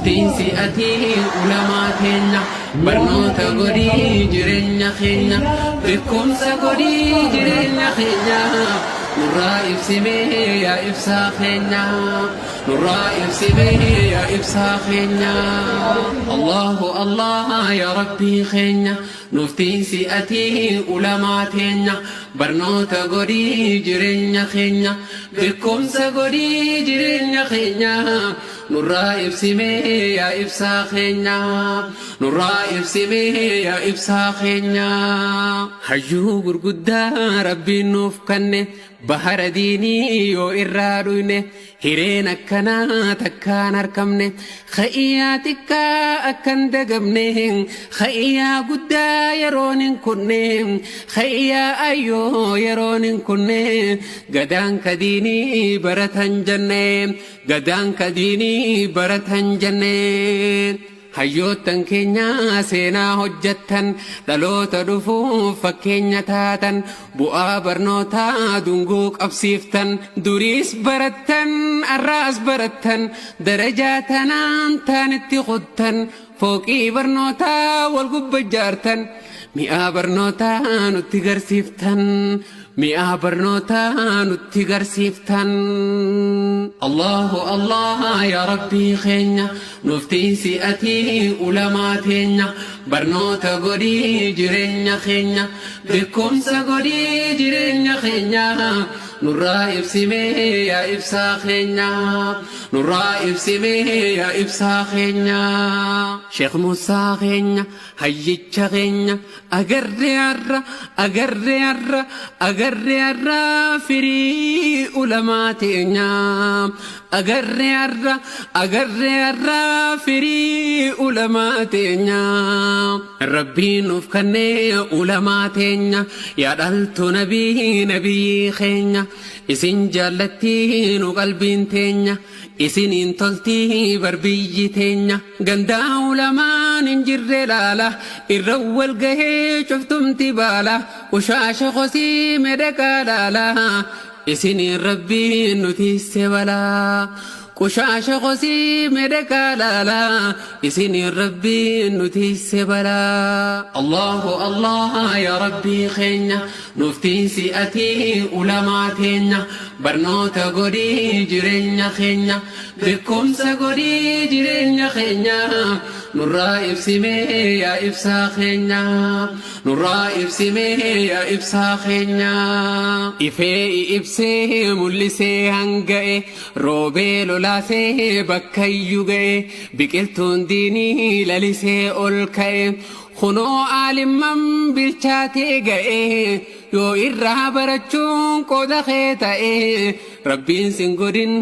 Nuftiinsi ati ulamaa teenya barnoota godhii jireenya keenya beekumsa godhii jireenya keenya nurraa ibsimee yaa ibsaa keenya nurraa ibsimee yaa ibsaa keenya Allahu Allah yaa Rabbii keenya nuftiinsi ati ulamaa teenya barnoota godhii jireenya keenya beekumsa godhii jireenya keenya nurraa ibsimee yaa ibsaa keenya nurraa ibsimee yaa ibsaa keenya hayyuu gurguddaa rabbiin nuuf kanne bahara diinii yoo irraa dhuyne hireen akkanaa takkaan arkamne khayyaa xiqqaa akkan dagamne khayyaa guddaa yeroon hin kunne khayyaa ayyoo yeroon hin kunne gadaan kadiinii baratan jenne gadaan kadiinii baratan jenne. Hayyoottan keenya seenaa hojjettan dhaloota dhufuuf fakkeenya taatan bu'aa barnootaa dungoo qabsiiftan duriis barattan arraas barattan darajaa tanaan taanitti kuttan fooqii barnootaa wal gubba ijaartan mi'aa barnootaa nutti garsiiftan mi'aa barnootaa nutti garsiiftan. Allahu Allah yaa Rabbii keenya nuftiinsi ati ulamaa teenya barnoota godhii jireenya keenya beekumsa godhii jireenya keenya nurraa ibsimee yaa ibsaa keenya nurraa ibsimee yaa ibsaa keenya Sheekh Musaa keenya hayyicha keenya agarree har'a agarree har'a agarree har'a firii ulamaa teenya agarree har'a agarree har'a firii ulamaa teenya rabbiin nuuf kennee ulamaa teenya yaa dhaltu nabii nabiyyi keenya isin jaallattii nu qalbiin teenya isiniin toltii barbiyyi teenya gandaa ulamaan hin jirre laala irra wal gahee cuftumti baala ushaasha kosii medhaqaa laala isiniin rabbiin nuti balaa qushaasha kosii medhaqaa laala isiniin rabbiin nuti balaa Allahu Allah yaa Rabbii keenya nuftiinsi ati ulamaa teenya barnoota godhii jireenya keenya beekumsa godhii jireenya keenya nurraa ibsimee yaa ibsaa keenya nurraa ibsimee yaa ibsaa keenya ifee ibsee mul'isee hanga'e roobee lolaasee bakkayyuu ga'e biqiltuun diinii lalisee ol ka'e kunoo aalimman bilchaatee ga'e yoo irraa barachuun qooda kee ta'e rabbiin sin godhin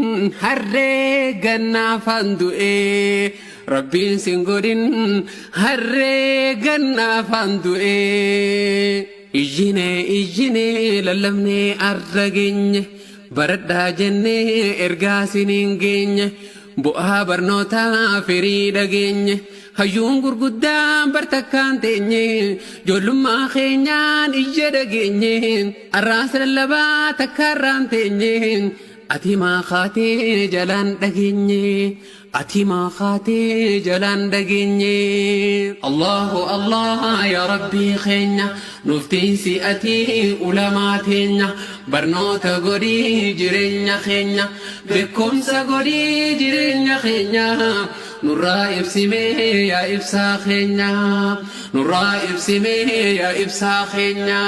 harree gannaafaan du'e rabbiin sin godhin harree gannaafaan du'e iyyinee iyyinee lallabnee arra geenye baradhaa jennee ergaa siniin geenye bu'aa barnootaa firii dhageenye hayyuun gurguddaan bartakkaan teenye ijoollummaa keenyaan iyya dhageenye arraas lallabaa takkaarraan teenye ati maa kaatee jalaan dhageenye ati maa kaatee jalaan dhageenye Allahu Allah yaa Rabbii keenya nuftiinsi ati ulamaa teenya barnoota godhii jireenya keenya beekumsa godhii jireenya keenya nurraa ibsimee yaa ibsaa keenya nurraa ibsimee yaa ibsaa keenya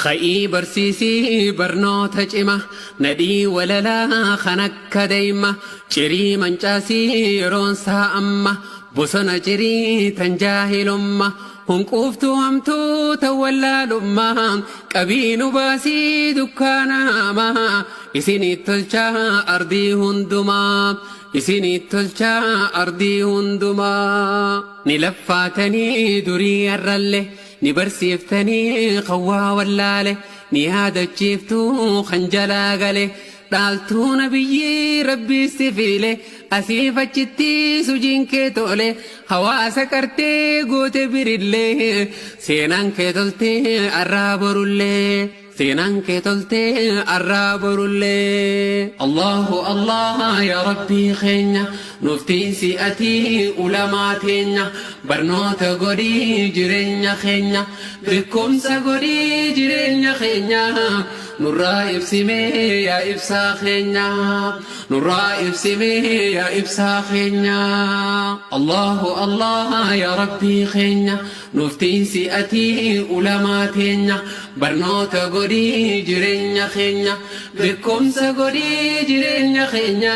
kha'ii barsiisii barnoota cima nadhii walalaa kan akka deema cirii mancaasii yeroon saa amma bosona cirii tan jaahilumma hunquuftuu hamtuu tan wallaalummaa qabiinu baasii dukkaanaamaa isinii tolchaa ardii hundumaa isinii tolchaa ardii hundumaa ni laffaatanii durii arralle ni barsiiftanii qawwaa wallaale ni yaadachiiftuu kan jalaa gale dhaaltuu nabiyyi rabbii si fiile asiif achitti sujiin kee tole hawaasa qartee goote birillee seenaan kee toltee arraa borullee. Seenaan kee toltee arraa borullee. Allahu Allah yaa Rabbii keenya nuuf tiisi ati ulamaa teenya barnoota godhii jireenya keenya beekumsa godhii jireenya keenya nurraa ibsimee yaa ibsaa keenya nurraa ibsimee yaa ibsaa keenya. Allahu Allah yaa Rabbii keenya nuuf tiisi ati ulamaa teenya barnoota godhii jireenya keenya beekumsa godhii jireenya keenya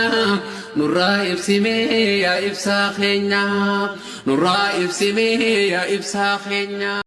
nurraa ibsimee yaa ibsaa keenya nurraa ibsimee yaa ibsaa keenya.